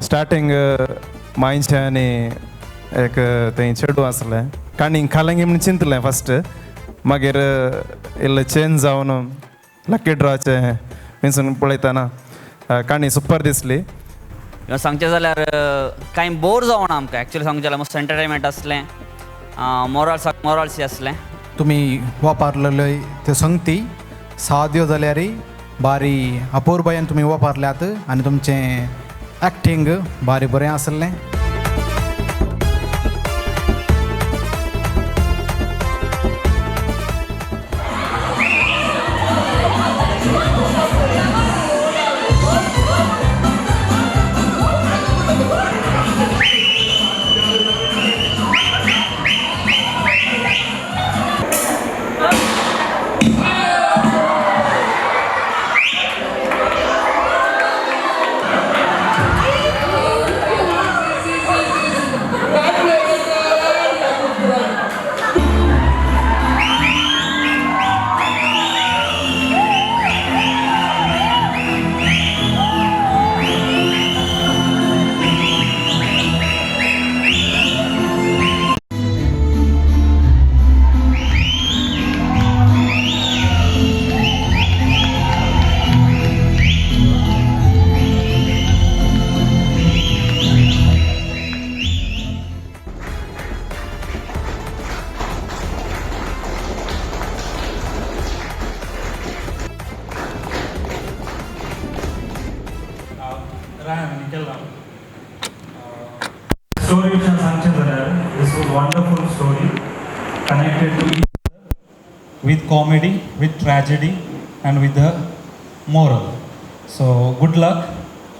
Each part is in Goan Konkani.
स्टार्टिंग मांयचें आनी एक थंय चेडूं आसलें, काणी खालंगी म्हूण चिंतलें फस्ट, मागीर इल्लें चेंज जावन लकी ड्रॉचें मिन्सून पळयतना काणी सुपर दिसली. सांगचें जाल्यार कांय बोर जावना आमकां. एक्चुअली सांगचें जाल्यार मस्त एंटरटेनमेंट आसलें, मोरल्स आसलें. तुमी वापरलेल्यो त्यो संगती साद्यो जाल्यार बारी अपुरबायेन तुमी वापरल्यात आनी तुमचें एक्टींग बारी बरें आसलें. Story विषयान सांगचें जाल्यार this was wonderful story connected to each with comedy, with tragedy and with the moral. So good luck.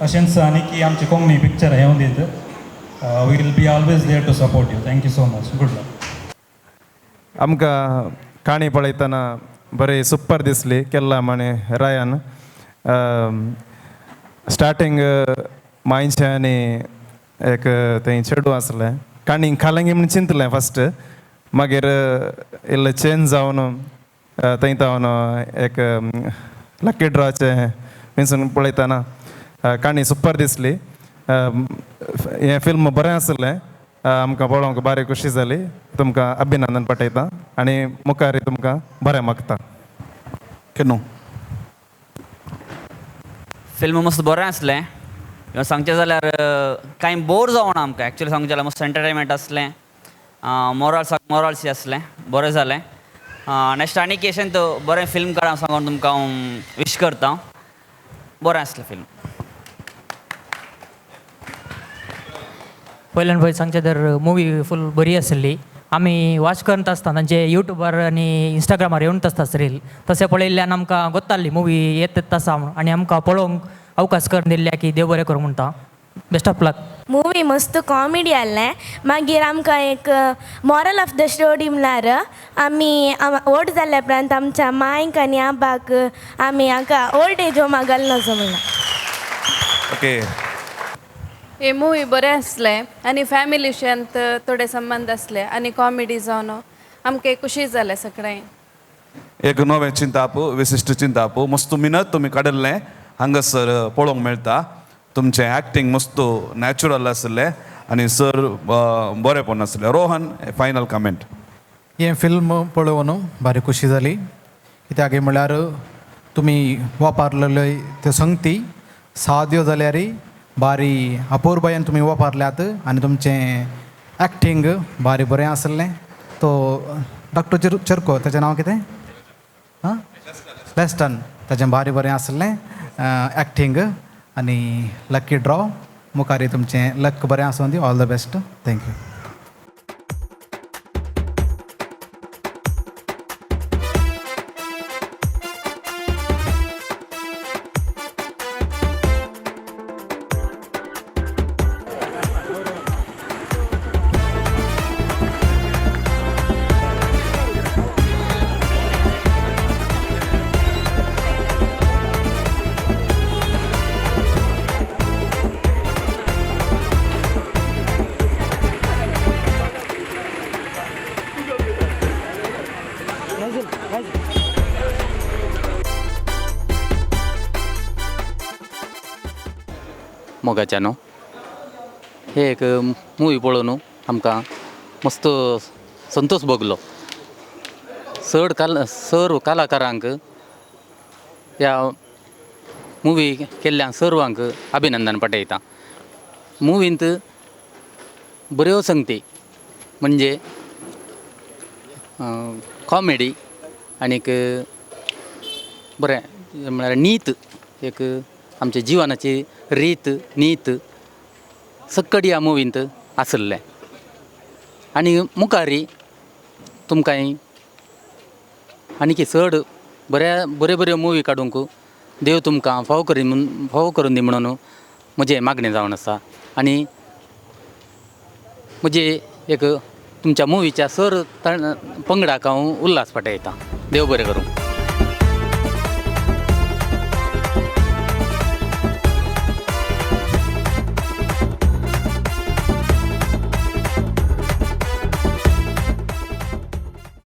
अशेंच आनी की आमची कोंकणी पिक्चर येवं दीत. We will be always there to support you. Thank you so much. Good luck. आमकां काणी पळयतना बरी सुपर दिसली केल्ला म्हणे रायान. स्टार्टिंग मांयचें आनी एक थंय चेडूं आसलें, काणी खालंगी म्हूण चिंतलें फस्ट, मागीर इल्लें चेंज जावन थंय जावन एक लकी ड्रॉचें मिन्सून पळयतना काणी सुपर दिसली. हें फिल्म बरें आसलें, आमकां पळोवंक बारी खुशी जाली. तुमकां अभिनंदन पाठयता आनी मुखार तुमकां बरें मागता. केन्ना फिल्म मस्त बरें आसलें. सांगचें जाल्यार कांय बोर जावना आमकां. एक्चुअली सांगचें जाल्यार मस्त एंटरटेनमेंट आसलें, मोरल्स आसलें, बरें जालें. नेक्स्ट आनी अशेंच बरें फिल्म काडा सांगून तुमकां हांव विश करता. बरें आसलें फिल्म. पयल्यान पळय सांगचें तर मुवी फूल बरी आसली. आमी वॉच करत आसतना जे युट्यूबार आनी इंस्टाग्रामार येवन आसता रील तशें पळयल्ल्यान आमकां गोत्ताली मुवी येत आसा म्हणून आनी आमकां पळोवंक अवकाश करून दिल्ल्या की देव बरें करूं म्हणटा. Best of luck. Movie मस्त कॉमेडी आसलें. मागीर आमकां एक मॉरल ऑफ the story म्हळ्यार आमी व्हड जाल्या उपरांत आमच्या मांयक आनी आबाक आमी हांकां ओल्ड एज होमा घालना म्हणलां. ओके, हे मुवी बरें आसलें आनी फॅमिलीशांत थोडे संबंद आसले आनी कॉमेडी जावन आमकां खुशी जालें सगळें. एक नवें चिंताप, विशिश्ट चिंताप, मस्त मिनत तुमी काडिल्लें हांगासर पळोवंक मेळटा. तुमचें एक्टींग मस्त नॅचरल आसलें आनी सर बरेंपण आसलें. Rohan, final comment. हें फिल्म पळोवन बारी खुशी जाली. कित्याक म्हळ्यार तुमी वापरलेल्यो त्यो संगती साद्यो जाल्यार बारी अपुरबायेन तुमी वापरल्यात आनी तुमचें एक्टींग बारी बरें आसलें. तो डॉक्टर चेरको ताचें नांव कितें? आं, लेस्टन, ताचें बारी बरें आसलें एक्टींग आनी लकी ड्रॉ. मुखार तुमचें लक बरें आसूं दी. All the best. Thank you. मोगाच्यानो, हे एक मुवी पळोवन आमकां मस्त संतोश भोगलो. चड कला सर्व कलाकारांक ह्या मुवी केल्ल्या सर्वांक अभिनंदन पाठयता. मुवींत बऱ्यो संगती म्हणजे कॉमेडी आनीक बरें म्हळ्यार नीत, एक आमच्या जिवनाची रीत नीत सक्कड ह्या मुवींत आसलें. आनी मुखारी तुमकां आनीक चड बऱ्या बऱ्यो बऱ्यो मुवी काडूंक देव तुमकां फाव करी म्हूण फाव करून दी म्हणून म्हजें मागणें जावन आसा. आनी म्हजी एक तुमच्या मुवीच्या सर पंगडाक हांव उल्हास पाठयतां. देव बरें करूं.